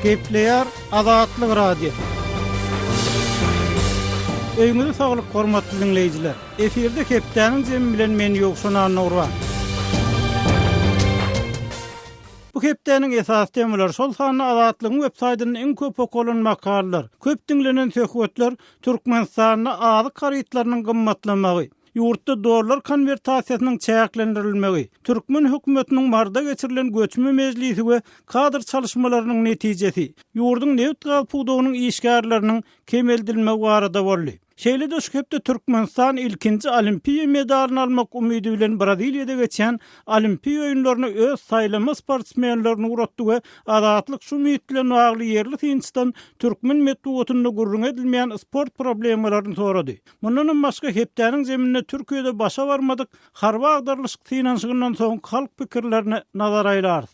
Gepleýär Azatlyk Radiosy. Öýüňize saglyk hormatly diňleýjiler. Efirde hepdäniň jemi bilen men Ýowşan Annagurban. Bu hepdäniň esasy temalary, şol sanda Azatlygyň web saýtynda iň köp okalan makalalar, köp diňlenen söhbetler Türkmenistanda azyk harytlarynyň gymmatlamagy, ýurtda dollar konwertasiýasynyň çäklendirilmegi, türkmen hökümetiniň Maryda geçirilen göçme mejlisi we kadr çalyşmalarynyň netijesi, ýurduň nebit-gaz pudagynyň işgärleriniň kemeldilmegi barada boldy. Şeýle-de şu hepde Türkmenistan ilkinji olimpiýa medalyny almak umydy bilen Braziliýada geçýän Olimpiýa oýunlaryna öz saýlama sportsmenlerini ugratdy we Azatlyk şu umyt bilen bagly ýerli synçydan türkmen metbugatynda gürrüňi edilmeýän sport problemalaryny sorady. Mundanam başga hepdäniň jeminde Türkiýede başa barmadyk harby agdarylyşyk synanyşygyndan soňky halk pikirlerine nazar aýlarys.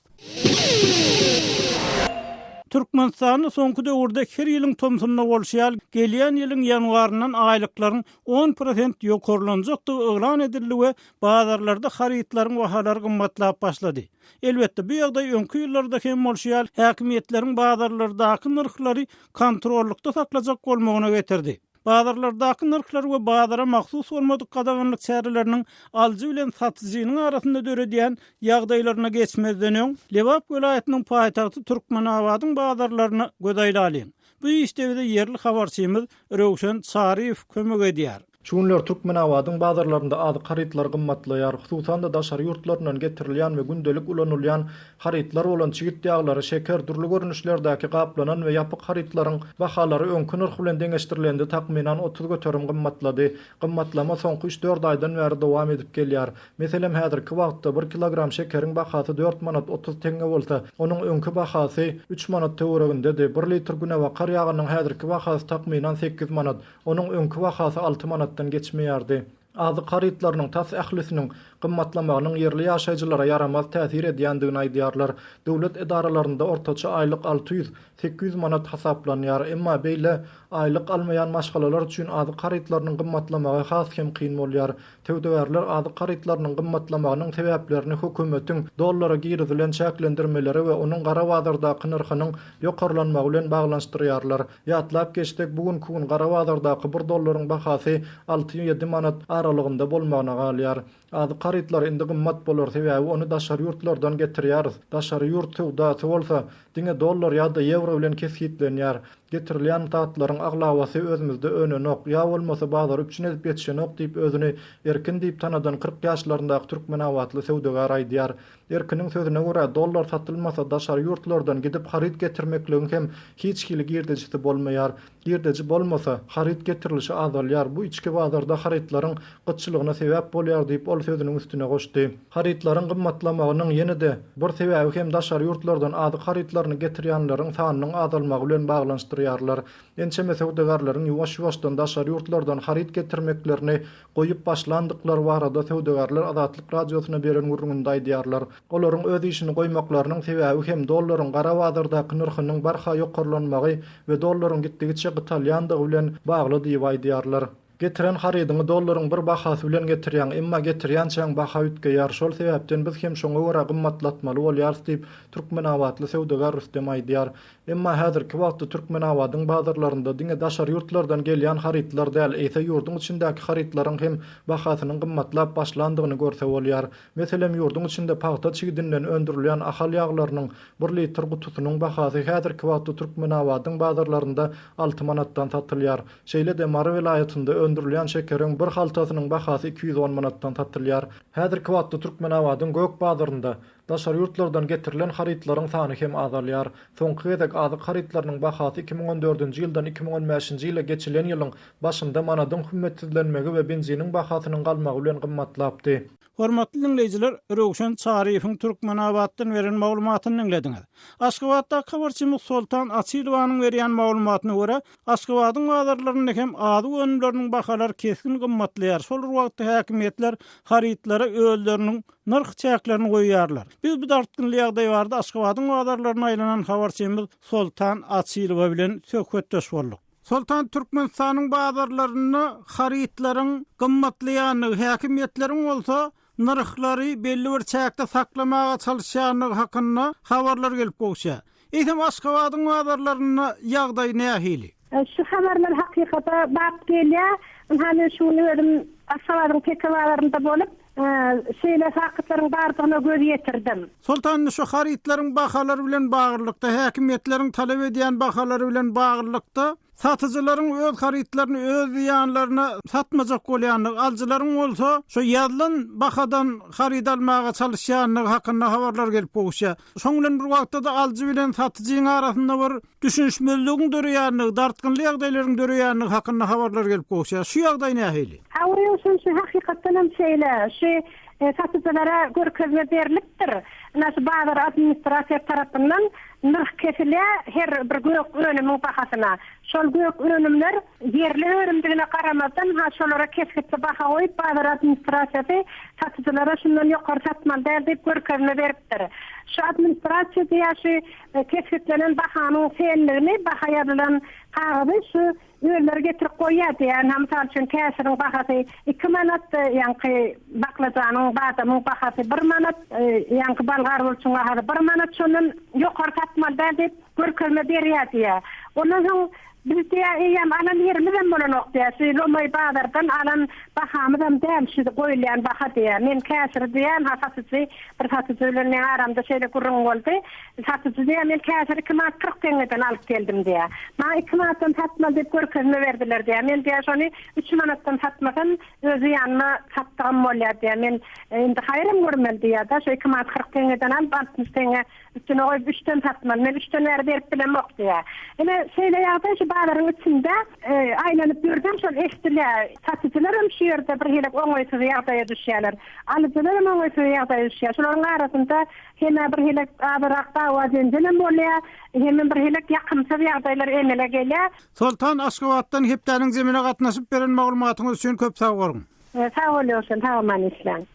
Türkmenistanda soňky döwürde her ýylyň tomsunda bolşy ýaly, gelýän ýylyň ýanwaryndan aýlyklaryň on prosent ýokarlanjakdygy yglan edildi we bazarlarda harytlaryň bahalary gymmatlap başlady. Elbetde, bu ýagdaý öňki ýyllarda hem bolşy ýaly, häkimiýetleriň bazarlardaky nyrhlary kontrollykda saklajak bolmagyna getirdi. Bazarlardaky nyrhlar we bazara mahsus bolmadyk gadaganlyk çäreleriniň alyjy bilen satyjynyň arasynda döredýän ýagdaýlaryna geçmezden öň, Lebap welaýatynyň paýtagty Türkmenabadyň bazarlaryna göz aýlalyň. Bu işde bize ýerli habarçymyz Röwşen Çaryýew kömek edýär. Şu günler Türkmenabadyň bazarlarynda azyk harytlary gymmatlaýar. Hususan-da, daşary ýurtlaryndan getirilýän we gündelik ulanylýan Harytlar bolan çigit ýaglary, şeker, dürli görnüşlerdäki gaplanan we ýapyk harytlaryň bahalary öňki nyrh bilen deňeşdirilende takmynan 30% gymmatlady. Gymmatlama soňky üç-dört aýdan bäri dowam edip gelýär. Meselem, häzirki wagtda bir kilogram şekeriň bahasy dört manat 30 teňňe bolsa, onuň öňki bahasy üç manat töweregindedi. Bir litr günebakar ýagynyň häzirki bahasy takmynan sekiz manat, onuň öňki bahasy alty manatdan geçmeýärdi. Azyk harytlarynyň tas ählisiniň gymmatlamagynyň ýerli ýaşaýjylara ýaramaz täsir edýändigini aýdýarlar. Döwlet edaralarynda ortaça aýlyk 600, 800 manat hasaplanýar. Emma beýle aýlyk almaýan maşgalalar üçin azyk harytlarynyň gymmatlamagy has hem kyn bolýar. Söwdagärler azyk harytlarynyň gymmatlamagynyň sebäplerini hökümetiň dollara girizilen çäklendirmeleri we onuň gara bazardaky nyrhynyň ýokarlanmagy bilen baglanyşdyrýarlar. Ýatlap geçsek, bu günki gün gara bazardaky bir dollaryň bahasy alty-ýedi manat aralygynda bolmagyna galýar. Azyk harytlary indi gymmat bolar, sebäbi ony daşary ýurtlardan getirýäris. Daşary ýurt söwdasy bolsa, diňe dollar ýa-da ýewro bilen kesgitlenýär. Getirilýän zatlaryň aglabasy özümizde önenok, ýa bolmasa bazary üpjün edip ýetişenok diýip özüni Erkin diýip tanadan 40 ýaşlaryndaky türkmenabatly söwdagär aýdýar. Erkiniň sözüne görä, dollar satylmasa, daşary ýurtlardan gidip haryt getirmekligiň hem hiç hili girdejisi bolmaýar. Girdeji bolmasa, haryt getirilişi azalýar, bu içki bazarda harytlaryň gytçylygyna sebäp bolýar diýip, ol sözüniň üstüne goşdy. Harytlaryň gymmatlamagynyň ýene-de bir sebäbi hem daşary ýurtlardan azyk harytlaryny getirýänleriň sanynyň azalmagy bilen baglanyşdyrýarlar. Ençeme söwdagärleriň ýuwaş-ýuwaşdan daşary ýurtlardan haryt getirmeklerini goýup başlandyklary barada söwdagärler Azatlyk Radiosyna beren gürrüňinde aýdýarlar. Olaryň öz işini goýmaklarynyň sebäbi hem dollaryň gara bazardaky nyrhynyň barha ýokarlanmagy we dollaryň gitdigiçe gytalýandygy bilen bagly diýip aýdýarlar. Getiren harydyňy dollaryň bir bahasy bilen getirýäň, emma getirýänçäň baha üýtgeýär, şol sebäpden biz hem şoňa görä gymmatlatmaly bolýarys diýip, türkmenabatly söwdagär Rüstem aýdýar. Emma häzirki wagtda Türkmenabadyň bazarlarynda diňe daşary ýurtlardan gelýän harytlar däl, eýse ýurduň içindäki harytlaryň hem bahasynyň gymmatlap başlandygyny görse bolýar. Meselem, ýurduň içinde pagta çigidinden öndürilýän Ahal ýaglarynyň bir litr gutusynyň bahasy häzirki wagtda Türkmenabadyň bazarlarynda alty manatdan satylýar. Şeýle-de Mary welaýatynda öndürilýän şekeriň bir haltasynyň bahasy 210 manatdan satylýar. Häzirki wagtda Türkmenabadyň gök bazarynda Daşary ýurtlardan getirilen harytlaryň sany hem azalýar. Soňky gezek azyk harytlarynyň bahasy 2014-nji ýyldan 2015-nji ýyla geçilen ýylyň başynda manadyň hümmetsizlenmegi we benziniň bahasynyň galmagy bilen gymmatlapdy. Hormatly diňleýjiler, Röwşen Çaryýewiň Türkmenabatdan beren maglumatyny diňlediňiz. Aşgabatdaky habarçymyz Soltan Açylowanyň berýän maglumatyna görä, Aşgabadyň bazarlarynda hem azyk önümleriniň bahalary kesgin gymmatlaýar, şol bir wagtda häkimiýetler harytlara özleriniň nyrh çäklerini goýýarlar. Biz bu dartgynly ýagdaý barada Aşgabadyň bazarlaryna aýlanan habarçymyz Soltan Açylowa bilen söhbetdeş bolduk. Soltan, Türkmenistanyň bazarlarynda harytlaryň gymmatlaýandygy, häkimiýetleriň bolsa nyrhlary belli bir çäkde saklamaga çalyşýandygy hakynda habarlar gelip gowuşýar. Eýsem Aşgabadyň bazarlarynda ýagdaý nähili? Şu habarlar hakykata bap gelýär. Ynha men şu gün özüm Aşgabadyň Teke bazarynda bolup, şeýle faktlaryň bardygyna göz ýetirdim. Soltan indi şu harytlaryň bahalary bilen baglylykda, häkimiýetleriň talap edýän bahalary bilen baglylykda Satyjylaryň öz harytlaryny öz zyýanlaryna satmajak bolýandygy, alyjylaryň bolsa şo ýazylan bahadan haryt almaga çalyşýandygy hakynda habarlar gelip gowuşýar. Şoň bilen bir wagtda-da alyjy bilen satyjyň arasynda bir düşünişmezligiň döreýändigi, dartgynly ýagdaýlaryň döreýändigi hakynda habarlar gelip gowuşýar. Şu ýagdaý nähili? Hawa, Ýowşan, şu hakykatdan hem şeýle. Şu satyjylara görkezme berlipdir. Ynha, şu bazar administrasiýasy tarapyndan Nyrh kesilýär her bir gök önümiň bahasyna. Şol gök önümler ýerli önümdigine garamazdan, ha şolara kesgitli baha goýup, bazar administrasiýasy satyjylara şundan ýokary satmaly däl diýip görkezme beripdir. Şu administrasiýa diýýär şu kesgitlenen bahanyň senligini, baha ýazylan kagyzy şu Özleri getirip goýýar diýýär. Ynha, mysal üçin, käşiriň bahasy iki manat, ýaňky baklajanyň, badamyň bahasy bir manat, ýaňky bolgar burçuň bahasy bir manat, şondan ýokary satmaly däl diýip, görkezme berýär diýýär. Ondan soň biz diýýär, eýýäm alan ýerimizem bolanok diýýär. Şu lomaý bazardan alan bahamyzam däl şu goýulýan baha diýýär. Men käşiri diýýär, ynha, satyjy, bir satyjy bilen meň aramda şeýle gürrüň boldy. Satyjy diýýär, men käşiri iki manat 40 teňňeden alyp geldim diýýär. Maňa iki manatdan satmaly diýip görkezme berdiler diýýär. Men diýýär, şony üç manatdan satmasam, öz zyýanyma satdygym bolýar diýýär. Men indi haýyram görmeli diýýär-de, şo iki manat 40 teňňeden alyp, 60 teňňe üstüne goýup üçden satmaly. Men üçden bäri berip bilemok diýýär. Ine, şeýle ýagdaý şu bazaryň içinde aýlanyp ýörsem şol eşidilýär. Satyjylar hem şu ýerde bir hili oňaýsyz ýagdaýa düşýärler. Alyjylar hem oňaýsyz ýagdaýa düşýär. Şolaryň arasynda Hem-ä bir hili azyrak dawa-jenjelem bolýar, hemem bir hili ýakymsyz ýagdaýlar emele gelýär. Soltan, Aşgabatdan hepdäniň zemine gatnaşyp beren maglumatyňyz üçin köp sag boluň. Sag bol Ýowşan, sag aman işläň.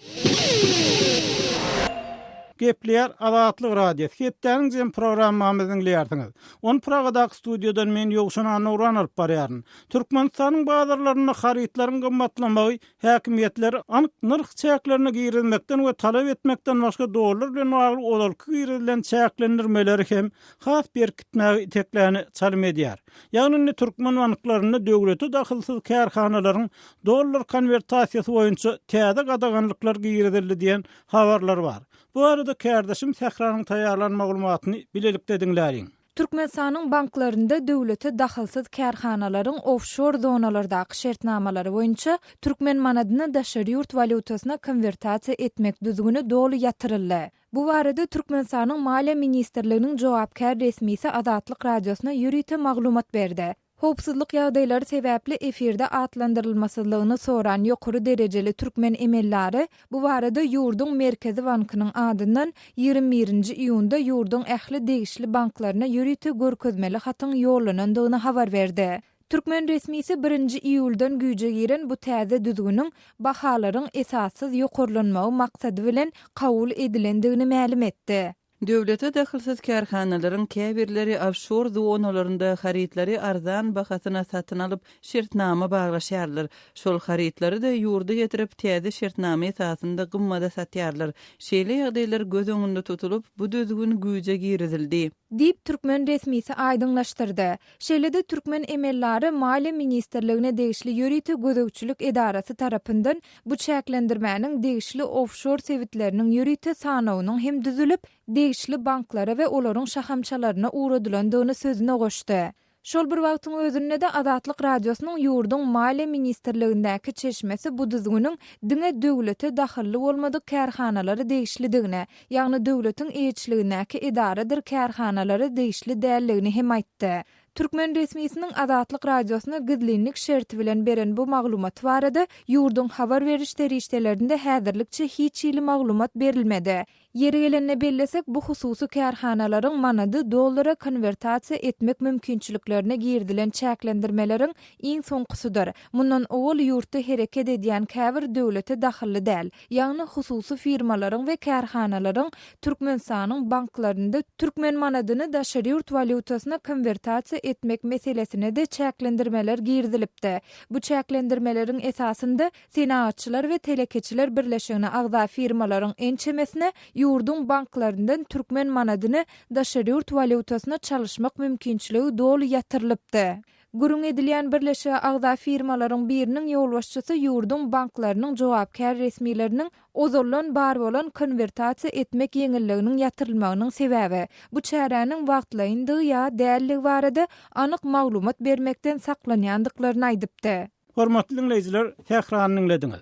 Gepleýär Azatlyk Radiosy, Hepdäniň jemi programmamyzy diňleýärsiňiz. Ony Pragadaky studiýadan men Ýowşan Annagurban alyp barýaryn. Türkmenistanyň bazarlarynda harytlaryň gymmatlamagy Häkimiýetler anyk nyrh çäklerini girizmekden we talap etmekden başga dollar bilen bagly ozalky girizilen çäklendirmeleri hem has berkitmäge itekläni çalym edýär. Ýagny indi türkmen banklarynda döwlete dahylsyz kärhanalaryň dollar konwertasiýasy boýunça täze gadaganlyklar girizildi diýen habarlar bar. Bu barada kärdeşim Sähranyň taýýarlan maglumatyny bilelikde diňläliň. Türkmenistanyň banklarynda döwlete dahylsyz kärhanalaryň ofşor zonalardaky şertnamalary boýunça türkmen manadyny daşary ýurt walýutasyna konwertasiýa etmek düzgüni doly ýatyryldy. Bu barada Türkmenistanyň Maliýe ministrliginiň jogapkär resmisi Azatlyk Radiosyna ýörite maglumat berdi. Howpsuzlyk ýagdaýlary sebäpli efirde atlandyrylmasyzlygyny soran ýokary derejeli türkmen emeldary bu barada ýurduň Merkezi bankynyň adyndan 21 nji iýunda ýurduň ähli degişli banklaryna ýörite görkezmeli hatyň ýollanandygyny habar berdi. Türkmen resmisi birinji iýuldan güýje giren bu täze düzgüniň bahalaryň esassyz ýokarlanmagy maksady bilen kabul edilendigini mälim etdi. Döwlete dahylsyz kärhanalaryň käbirleri ofşor zonalarynda harytlary arzan bahasyna satyn alyp, şertnama baglaşýarlar. Şol harytlary-da ýurda getirip, täze şertnama esasynda gymmada satýarlar. Şeýle ýagdaýlar göz öňünde tutulyp, bu düzgün güýje girizildi. Diýip, türkmen resmisi aýdyňlaşdyrdy. Şeýle-de türkmen emeldary Maliýe ministrligine degişli ýörite gözegçilik edarasy tarapyndan bu çäklendirmäniň degişli ofşor sebitleriniň ýörite sanawynyň hem düzülip, degişli banklara we olaryň şahamçalaryna ugradylandygyny sözüne goşdy. Şol bir wagtyň özünde-de Azatlyk Radiosynyň ýurduň Maliýe ministrligindäki çeşmesi bu düzgüniň diňe döwlete dahylly bolmadyk kärhanalara degişlidigini, ýagny döwletiň eýeçiligindäki edaradyr kärhanalara degişli däldigini hem aýtdy. Türkmen resmisiniň Azatlyk Radiosyna gizlinlik şerti bilen beren bu maglumaty barada ýurduň habar beriş serişdelerinde häzirlikçe hiç hili maglumat berilmedi. Ýeri gelende bellesek, bu hususy kärhanalaryň manady dollara konwertasiýa etmek mümkinçiliklerine girizilen çäklendirmeleriň iň soňkusydyr. Mundan owal ýurtda hereket edýän käbir döwlete dahylly däl, ýagny hususy firmalaryň we kärhanalaryň Türkmenistanyň banklarynda türkmen manadyny daşary ýurt walýutasyna konwertasiýa. etmek meselesine-de çäklendirmeler girizilipdi. Bu çäklendirmeleriň esasynda Senagatçylar we telekeçiler birleşigine agza firmalaryň ençemesine ýurduň banklaryndan türkmen manadyny daşary ýurt walýutasyna çalyşmak mümkinçiligi doly ýatyrylypdy. Gürrüň edilýän birleşige agza firmalaryň biriniň ýolbaşçysy ýurduň banklarynyň jogapkär resmileriniň ozaldan bar bolan konwertasiýa etmek ýeňilliginiň ýatyrylmagynyň sebäbi, bu çäräniň wagtlaýyndygy ýa däldigi barada anyk maglumat bermekden saklanýandyklaryny aýdypdy. Hormatly diňleýjiler, Sährany diňlediňiz.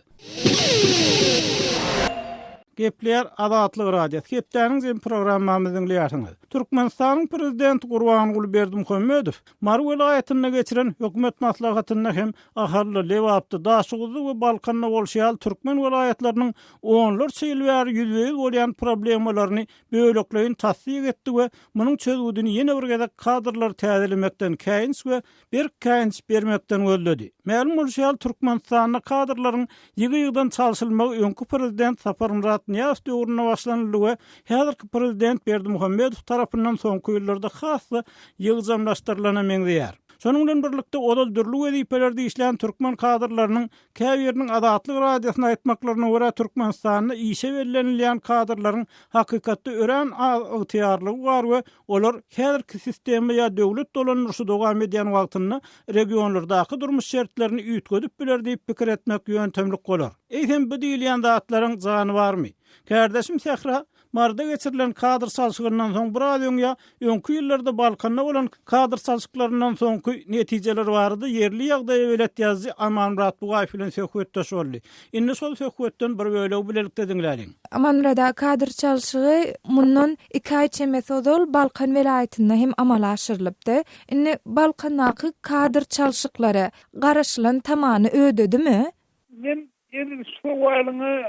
Gepleýär Azatlyk Radiosy. Hepdäniň jemi programmamyzy diňleýärsiňiz. Türkmenistanyň Prezidenti Gurbanguly Berdimuhamedow Mary welaýatynda geçiren hökümet maslahatynda hem Ahalda, Lebapda, Daşoguzda we Balkanda bolşy ýaly türkmen welaýatlarynyň onlarça ýyl bäri ýüzbe-ýüz bolýan problemalaryny bölekleýin tassyk etdi we munuň çözgüdini ýene bir gezek kadrlary täzelemekden, käýinç we berk käýinç bermekden gözledi. Mälim bolşy ýaly, Türkmenistanda kadrlaryň ýygy-ýygydan çalşylmagy öňki prezident Saparmyrat Nyýazow döwründe başlanyldy we häzirki prezident Berdimuhamedow tarapyndan soňky ýyllarda has-da ýygjamlaşdyrylana meňzeýär. Şonuň bilen birlikde, ozal dürli wezipelerde işlän türkmen kadrlarynyň Käbiriniň Azatlyk Radiosyna aýtmaklaryna görä, Türkmenistanda işe bellenilýän kadrlaryň hakykatda örän az ygtyýarlygy bar we olar häzirki sistema ýa döwlet dolandyryşy dowam edýän wagtynda regionlardaky durmuş şertlerini üýtgedip biler diýip pikir etmek ýöntemlik bolar. Eýsem bu diýilýän zatlaryň jany barmy? Kärdeşim Sähra Maryda geçirilen kadr çalşygyndan soň biraz öň ýa öňki ýyllarda Balkanda bolan kadr çalşyklaryndan soňky netijeler barada ýerli ýagdaýa belet ýazyjy Amanmyrat Bugaýew bilen söhbetdeş boldy. Indi şol söhbetden bir bölegi bilelikde diňläliň. Amanmyrat aga, kadr çalşygy mundan iki aý çemesi ozal Balkan welaýatynda hem amala aşyrylypdy. Indi Balkandaky kadr çalşyklary garaşylan tamany ödedimi? Men Edil sowalyňa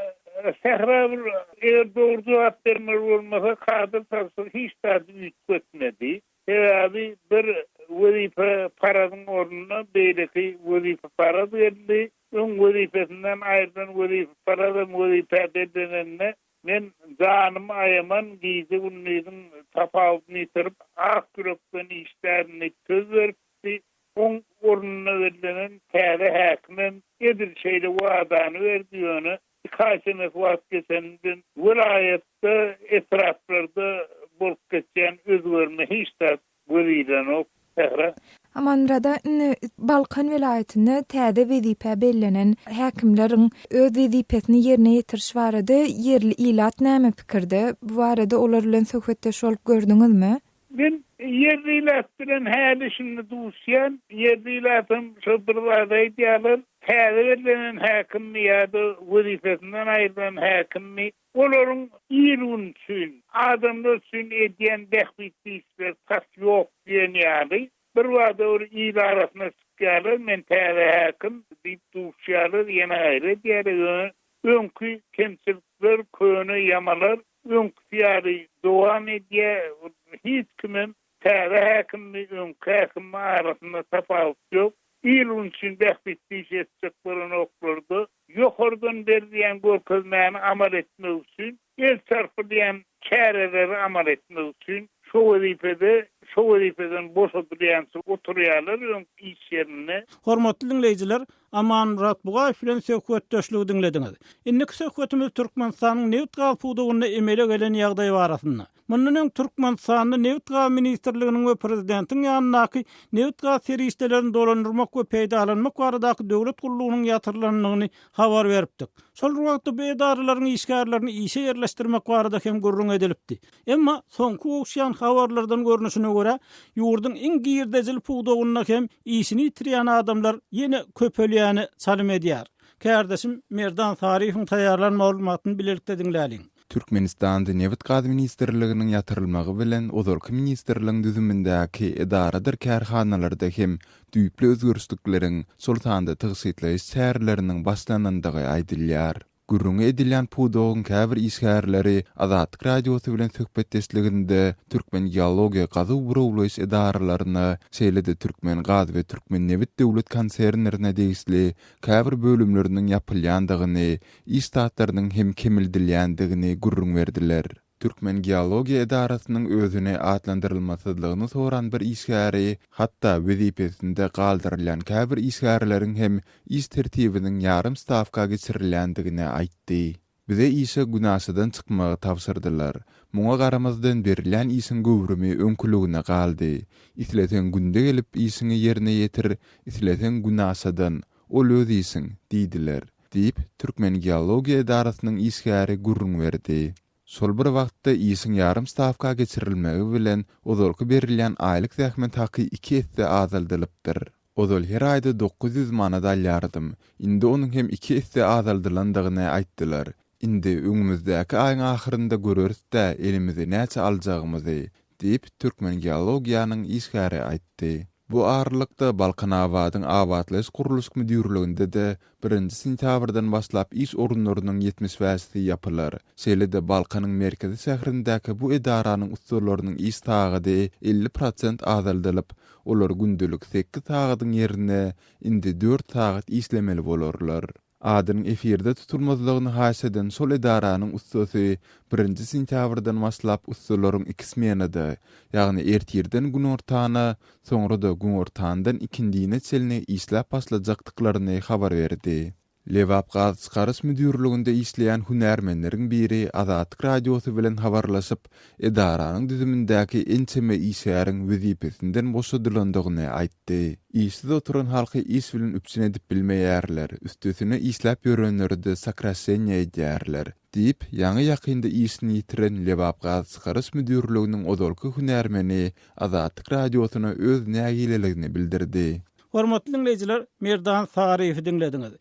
Sähra bir eger dogry jogap bermeli bolmasa kadr çalşygy hiç zady üýtgetmedi. Sebäbi bir wezipeparazyň ornuna beýleki wezipeparaz geldi. Öň wezipesinden aýrylan wezipeparazam wezipä bellenende men janymy aýaman gije-gündiziň tapawudyny ýitirip ak ýürekden işlärin diýip söz beripdi. Oň ornuna bellenen täze häkimem edil şeýle wadany berdi, ýöne iki aý çemesi wagt geçeninden welaýatda, etraplarda bolup geçýän özgerme hiç zat göz ilenok, Sähra. Amanmyrada indi Balkan welaýatynda täze wezipä bellenen häkimleriň öz wezipesini ýerine ýetiriş barada ýerli ilat näme pikirde? Bu barada olar bilen söhbetdeş bolup gördüňizmi? Men ýerli ilat bilen häli-şindi duşýan. Ýerli ilatam şo bir zady aýdýarlar, täze bellenen häkimmi ýa-da wezipesinden aýrylan häkimmi, olaryň il-gün üçin, adamlar üçin edýän bähbitli işleri tas ýok diýen ýaly. Birbada bir il arasyna çykýarlar, men täze häkim diýip duşýarlar, ýene gaýry edýärler, ýöne öňki kemçilikler, köne ýamalar Öňküsi ýaly dowam edýär. Hiç kimem täze häkimmi, öňki häkimmi arasynda tapawut ýok. Il-gün üçin bähbitli iş etjek bolanoklarda ýokardan berilýän görkezmäni amal etmek üçin, el çarpylýan çäreleri amal etmek üçin şo wezipede, şo wezipeden boşadylýança oturýarlar öňki iş ýerinde. Hormatly diňleýjiler, Amanmyrat Bugaýew bilen söhbetdeşligi diňlediňiz. Indiki söhbetimiz Türkmenistanyň nebit-gaz pudagynda emele gelen ýagdaý barasynda. Mundan öň Türkmenistanda Nebit-gaz ministrliginiň we prezidentiň ýanyndaky nebit-gaz serişdelerini dolandyrmak we peýdalanmak baradaky döwlet gullugynyň ýatyrylandygyny habar beripdik. Şol bir wagtda bu edaralaryň işgärlerini işe ýerleşdirmek barada hem gürrüň edilipdi. Emma soňky gowuşýan habarlardan görnüşine görä, ýurduň iň girdejili pudagynda hem işini ýitirýän adamlar ýene köpelýäne çalym edýär. Kärdeşim Merdan Saryýewiň taýýarlan maglumatyny bilelikde diňläliň. Türkmenistanda Nebit-gaz ministrliginiň ýatyrylmagy bilen ozalky ministrligiň düzümindäki edaradyr kärhanalarda hem düýpli özgerişlikleriň, şol sanda tygşytlaýyş çäreleriniň başlanandygy aýdylýar. Gürrüňi edilýän pudagyň käbir işgärleri Azatlyk Radiosy bilen söhbetdeşliginde Türkmengeologiýa gazuw-burawlaýyş edaralaryna, şeýle-de Türkmengaz we Türkmennebit döwlet konsernlerine degişli käbir bölümleriniň ýapylýandygyny, iş ştatlarynyň hem kemeldilýändigini gürrüň berdiler. Türkmengeologiýa edarasynyň özüni atlandyrylmasyzlygyny soran bir işgäri hatda wezipesinde galdyrylýan käbir işgärleriň hem iş tertibiniň ýarym stawka geçirilýändigini aýtdy. Bize işe günaşadan çykmagy tabşyrdylar. Muňa garamazdan berilýän işiň göwrümi öňküligine galdy. Isleseň günde gelip işiňi ýerine ýetir, isleseň günaşadan, ol öz işiň, diýdiler, diýip, Türkmengeologiýa edarasynyň işgäri gürrüň berdi. Şol bir wagtda işiň ýarym stawka geçirilmegi bilen ozalky berilýän aýlyk zähmet haky iki esse azaldylypdyr. Ozal her aýda 900 manat alýardym. Indi onuň hem iki esse azaldylandygyny aýtdylar. Indi öňümizdäki aýyň ahyrynda göreris-dä elimize näçe aljagymyzy, diýip, Türkmengeologiýanyň işgäri aýtdy. Bu aralykda, Balkanabadyň abatlaýyş-gurluşyk müdirliginde-de birinji sentýabrdan başlap iş orunlarynyň ýetmiş bäşisi ýapylar. Şeýle-de Balkanyň merkezi şäherindäki bu edaranyň ussalarynyň iş sagady 50 prosent azaldylyp, olar gündelik sekiz sagadyň ýerine indi dört sagat işlemeli bolarlar. Adynyň efirde tutulmazlygyny haýyş eden şol edaranyň ussasy birinji sentýabrdan başlap ussalaryň iki smenada, ýagny ertirden günortana, soňra-da günortandan ikindine çenli işläp başlajakdyklaryny habar berdi. Lebapgazçykaryş müdirliginde işleýän hünärmenleriň biri Azatlyk Radiosy bilen habarlaşyp, edaranyň düzümindäki ençeme işgäriň wezipesinden boşadylandygyny aýtdy. Işsiz oturan halky iş bilen üpjün edip bilmeýärler, üstesine işläp ýörenleri-de sokraşeniýe edýärler, diýip, ýaňy-ýakynda işini ýitiren Lebapgazçykaryş müdirliginiň ozalky hünärmeni Azatlyk Radiosyna öz nägileligini bildirdi. Hormatly diňleýjiler, Merdan Saryýewi diňlediňiz.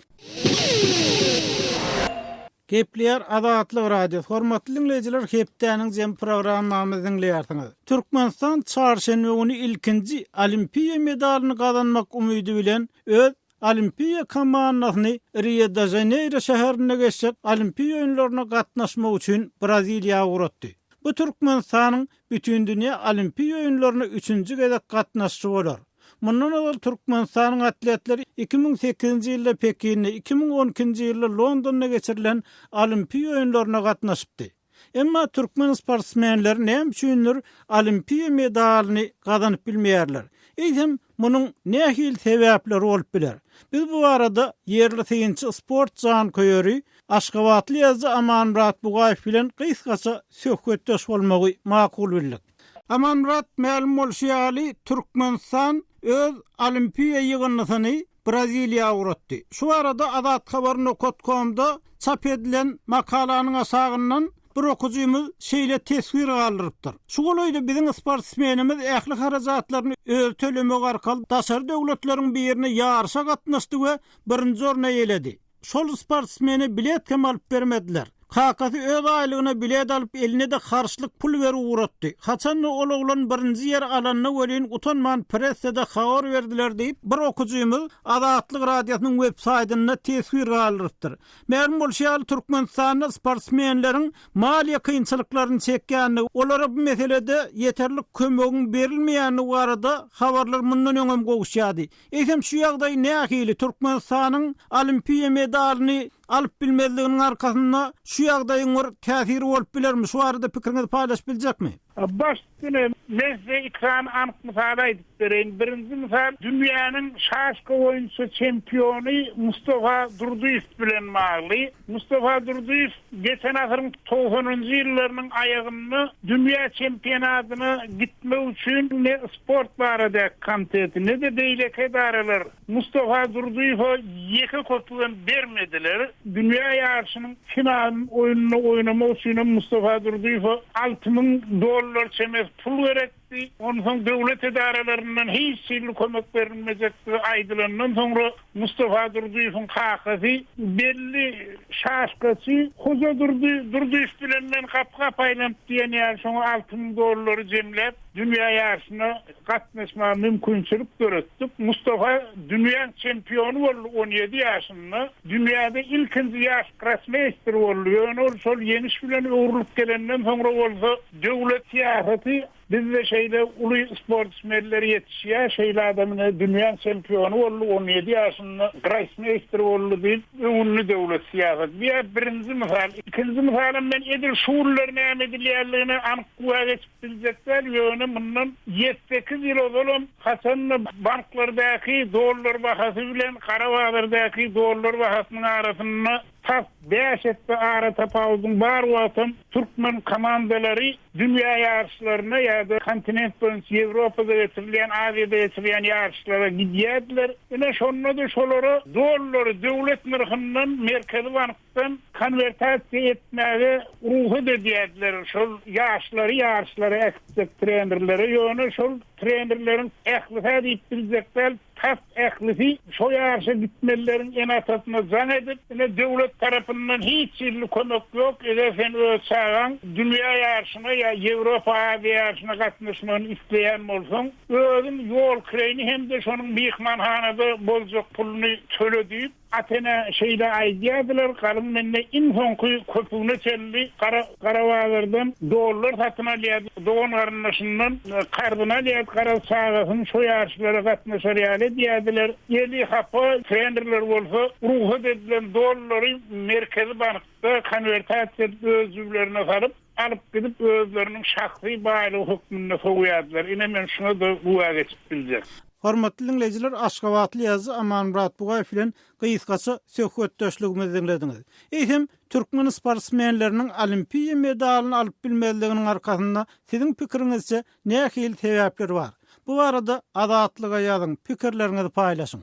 Gepleýär Azatlyk Radiosy. Hormatly diňleýjiler, hepdäniň jemi programmamyzy diňleýärsiňiz. Türkmenistan çarşenbe güni ilkinji olimpiýa medalyny gazanmak umydy bilen öz olimpiýa komandasyny Rio-de-Žaneýro şäherinde geçjek Olimpiýa oýunlaryna gatnaşmak üçin Braziliýa ugratdy. Bu Türkmenistanyň Bütindünýä Olimpiýa oýunlaryna üçünji gezek gatnaşyşy bolar. Mundan ozal Türkmenistanyň atletleri 2008-nji ýylda Pekinde, 2012-nji ýylda Londonda geçirilen Olimpiýa oýunlaryna gatnaşypdy. Emma türkmen sportsmenleri näme üçindir olimpiýa medalyny gazanyp bilmeýärler? Eýsem, munuň nähili sebäpleri bolup biler? Biz bu barada ýerli synçy, sport janköýeri, aşgabatly ýazyjy Amanmyrat Bugaýew bilen gysgaça söhbetdeş bolmagy makul bildik. Amanmyrat, mälim bolşy ýaly, Türkmenistan öz olimpiýa ýygyndysyny Braziliýa ugratdy. Şu barada Azathabar nokat komda çap edilen makalanyň aşagyndan bir okyjymyz şeýle teswir galdyrypdyr, Şu golaýda biziň sportsmenimiz ähli harajatlaryny özi tölemek arkaly daşary döwletleriň birine ýaryşa gatnaşdy we birinji orny eýeledi. Şol sportsmene bilet hem alyp bermediler. Kakasy öz aýlygyna bilet alyp eline-de harçlyk pul berip ugratdy. Haçanda ol oglan birinji ýeri alanda welin utanman pressede habar berdiler diýip, bir okyjymyz Azatlyk Radiosynyň web saýtynda teswir galdyrypdyr. Mälim bolşy ýaly, Türkmenistanda sportsmenleriň maliýe kynçylyklaryny çekýändigi, olara bu meselede ýeterlik kömegiň berilmeýändigi barada habarlar mundan öňem gowuşýardy. Eýsem şu ýagdaý nähili, Türkmenistanyň olimpiýa medalyny alyp bilmezliginiň arkasynda şu ýagdaýyň bir täsiri bolup bilermi? Şu barada pikiriňizi paýlaşyp biljekmi? Baş üstüne, men size iki sany anyk mysal aýdyp bereýin. Birinji mysal, dünýäniň şaşka boýunça çempiony Mustafa Durdyýew bilen bagly. Mustafa Durdyýew geçen asyryň togsanynjy ýyllarynyň aýagynda dünýä çempionatyna gitmek üçin ne Sport baradaky komiteti, ne-de beýleki edaralar Mustafa Durdyýewe ýeke köpügem bermediler. Dünýä ýaryşynyň final oýnuny oýnamak üçinem Mustafa Durdyýewe 6000 dollar çemesi pul gerekdi. Onsoň döwlet edaralaryndan hiç hili kömek berilmejekdigi aýdylandan soňra Mustafa Durdyýewiň kakasy belli şaşkaçy Hojadurdy Durdyýew bilen men gapy-gapy aýlanyp diýen ýaly şoňa 6000 dollary jemläp, dünýä ýaryşyna gatnaşmaga mümkinçilik döretdik. Mustafa dünýäň çempiony boldy on ýedi ýaşynda. Dünýäde ilkinji ýaş grossmeýster boldy. Ýöne ol şol ýeňiş bilen öwrülip gelenden soňra bolsa döwlet syýasaty. Bizde şeýle uly sportsmenler ýetişýär, şeýle adam ine dünýäň çempiony boldy, 17 ýaşynda grossmeýster boldy diýip öwündi döwlet syýasaty. Bu-ýa birinji mysal. Ikinji mysalam men edil şu günler näme edilýänligine anyk güwä geçip biljek däl, ýöne mundan ýedi-sekiz ýyl ozalam haçanda banklardaky dollar bahasy bilen gara bazardaky dollar bahasynyň arasynda Tas bäş esse ara tapawudyň bar wagtam türkmen komandalary dünýä ýaryşlaryna ýa-da kontinent boýunça Ýewropada geçirilýän, Aziýada geçirilýän ýaryşlara gidýärdiler. Ine, şonda-da şolara dollary döwlet nyrhyndan Merkezi bankdan konwertasiýa etmäge rugsat edýärdiler. Şol ýaşlary ýaryşlara äkitjek trenerlere. Ýöne şol trenerleriň ählisi-hä diýip biljek däl, Tas ählisi şo ýaryşa gitmelileriň ene-atasyna jaň edip, ine döwlet tarapyndan hiç hilli kömek ýok, eger sen öz çagaň dünýä ýaryşyna ýa Ýewropa, Aziýa ýaryşyna gatnaşmagyny isleýän bolsaň, özüň ýol kireýini hem-de şonuň myhmanhanada boljak puluny töle diýip, Ata-enä şeýle aýdýardylar, galyň mende iň soňky köpügine çenli gara gara bazardan dollar satyn alýardy, dogan-garyndaşyndan karzyny alýardy, garaz çagasyny şo ýaryşlara gatnaşar ýaly edýärdiler. Eli hapa trenerler bolsa rugsat edilen dollary Merkezi bankda konwertasiýa edip öz jüblerine salyp, alyp gidip özleriniň şahsy baýlygy hökmünde sowýardylar. Ine men şuňa-da güwä geçip biljek. Hormatly diňleýjiler Aşgabatly ýazyjy Amanmyrat Bugaýew bilen gysgaça söhbetdeşligimizi diňlediňiz. Eýsem, türkmen sportsmenleriniň olimpiýa medalyny alyp bilmezliginiň arkasynda siziň pikiriňizçe nähili sebäpler bar? Bu barada Azatlyga ýazyň, pikirleriňizi paýlaşyň.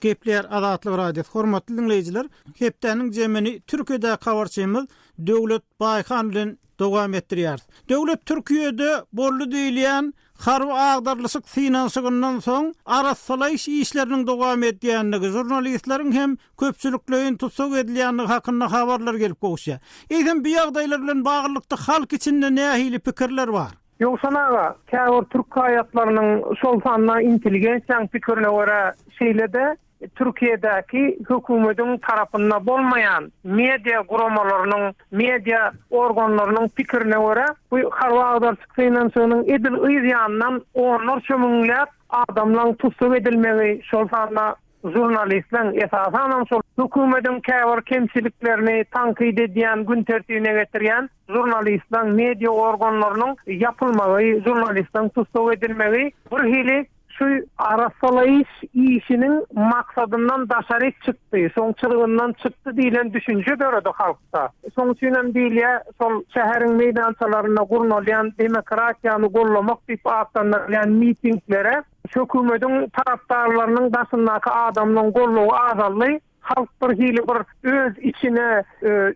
Gepleýär Azatlyk Radiosy. Hormatly diňleýjiler, hepdäniň jemini Türkiýedäki habarçymyz Döwlet Baýhan bilen dowam etdirýäris. Döwlet Türkiýede boldy diýilýän harby agdarylyşyk synanyşygyndan soň arassalaýyş işleriniň dowam edýändigi, žurnalistleriň hem köpçülikleýin tussag edilýändigi hakynda habarlar gelip gowuşýar. Eýsem bu ýagdaýlar bilen baglylykda halk içinde nähili pikirler bar? Ýowşan aga, käbir türk raýatlarynyň, şol sanda intelligensiýanyň pikirine görä, şeýle-de Türkiýedäki hökümediň tarapynda bolmaýan media guramalarynyň, media organlarynyň pikirine görä, bu harby agdaryşyk synanyşygynyň edil yz ýanyndan onlarça müňläp adamlaryň tussag edilmegi, şol sanda žurnalistleň, esasanam şol hökümediň käbir kemçiliklerini tankyt edýän, gün tertibine getirýän žurnalistleň, media organlarynyň ýapylmagy, žurnalistleň tussag edilmegi bir hili şu arassalaýyş işiniň maksadyndan daşary çykdy, şoň çyzgyndan çykdy diýlen düşünje döredi halkda. Şoň üçinem diýilýär, şol şäheriň meýdançalarynda gurnalýan demokratiýany gollamak diýip atlandyrylýan mitinglere Hökümediň tarapdarlarynyň daşyndaky adamlaryň goldawy azaldy. Halk bir hili bir öz içine,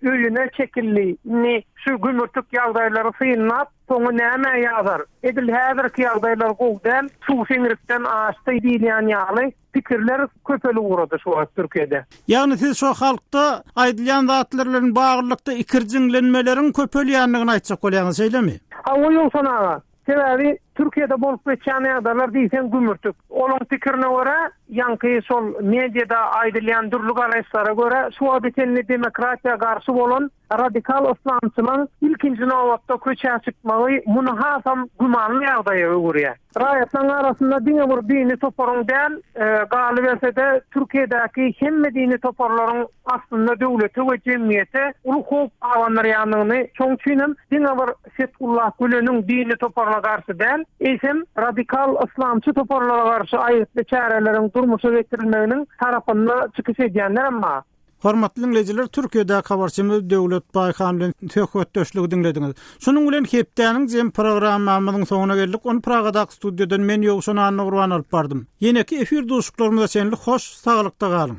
öýüne çekildi. Indi şu gümürtik ýagdaýlary synlap, soňy nämä ýazar? Edil häzirki ýagdaýlar gowy däl, suw siňrikden aşdy diýilýän ýaly pikirler köpelip ugrady şu wagt Türkiýede. Ýagny siz şo halkda aýdylýan zatlar bilen baglylykda ikirjiňlenmeleriň köpelýändigini aýtjak bolýaňyz, şeýlemi? Hawa Ýowşan aga. Sebäbi Türkiýede bolup geçýän ýagdaýlar diýseň gümürtik. Olaň pikirine görä, ýaňky şol mediada aýdylýan dürli garaýyşlara görä, şu wagta çenli demokratiýa garşy bolan radikal yslamçylaň ilkinji nobatda köçä çykmagy muny hasam gümanly ýagdaýa öwürýär. Raýatlaryň arasynda diňe bir dini toparyň däl, galyberse-de Türkiýedäki hemme dini toparlaryň aslynda döwlete we jemgyýete uly howp abandyrýandygyny, şonuň üçin hem diňe bir Fethullah Güleniň dini toparyna garşy däl, eýsem, radikal yslamçy toparlara garşy aýgytly çäreleriň durmuşa geçirilmeginiň tarapynda çykyş edýänlerem bar. Hormatly diňleýjiler, Türkiýedäki habarçymyz Döwlet Baýhan bilen söhbetdeşligi diňlediňiz. Şunuň bilen hepdäniň jem programmamyzyň soňuna geldik. Ony Pragadaky studiýadan men Ýowşan Annagurban alyp bardym. Ýeneki efir duşuşyklarymyza çenli hoş, saglykda galyň!